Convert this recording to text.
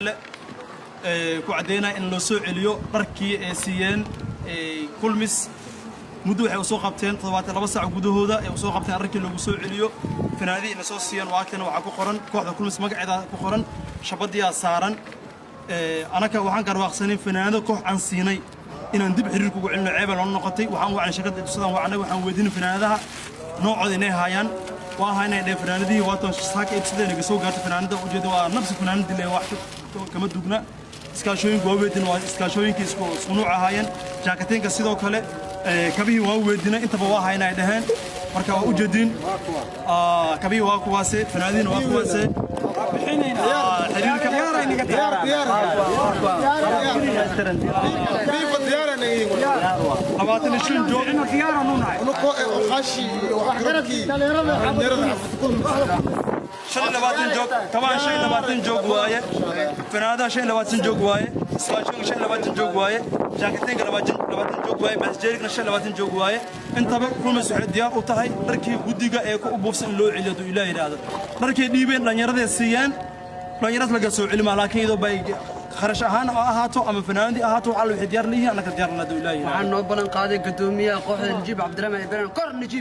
Ku caddeynaya in loo soo celiyo dharkii ay siiyeen Kulmis. Muddo waxay usoo qabteen 72 saac gudahooda ay usoo qabteen dharkii loogu soo celiyo. Fanaanadii ina soo siiyeen waa kan, waxaa ku qoran kooxda Kulmis, magaceeda ku qoran, shabadiyaa saaran. Anaka waxaan garwaaqsanay fanaanado koox aan siinay inaan dib xiriirka ugu celino ceeba loo noqotay. Waxaan wacnay shirkadda dusadaan wacnay, waxaan weydiinay fanaanadaha noocooda inay haayaan. Waa haynay dhee fanaanadihii waatan saaka ibsadeen naga soo gaartay. Fanaanada ujeeda waa nafsi fanaanadii le, wax kama dugna. Iskaashooyinku waa weydin, waa iskaashooyinkii isku nuuc ahaayeen. Jaakateenka sidoo kale, kabihii waa weydinay, intaba waa hayna ay dhaheen. Marka waa ujeediin, kabihii waa kuwaase, fanaanadihiina waa kuwaase. Xiriirka 25 joog. 25 joog, kabahan 25 joog waaye, fanaanadaha 25 joog waaye, iskaashooyinka 25 joog waaye, jaakateenka 20 joog waaye, baasjeerigna 25 joog waaye. Intaba Kulmis waxay diyaar u tahay dharkii guddiga ee ku ubuufsan in loo celiyo hadduu Ilaah yidhaahdo. Dharkay dhiibeen dhallinyaraday siiyeen, dhallinyarad laga soo celimaa, laakiin iyadoo bay kharash ahaan oo ahaato ama fanaanadii ahaato, waxaa waxay diyaar leeyihiin, annaka diyaarna hadduu Ilaah yidhaahdo. Waxaan noo ballan qaaday guddoomiyaha kooxda, Najiib Cabdiraxmaan Ibrahim. Kor Najiib!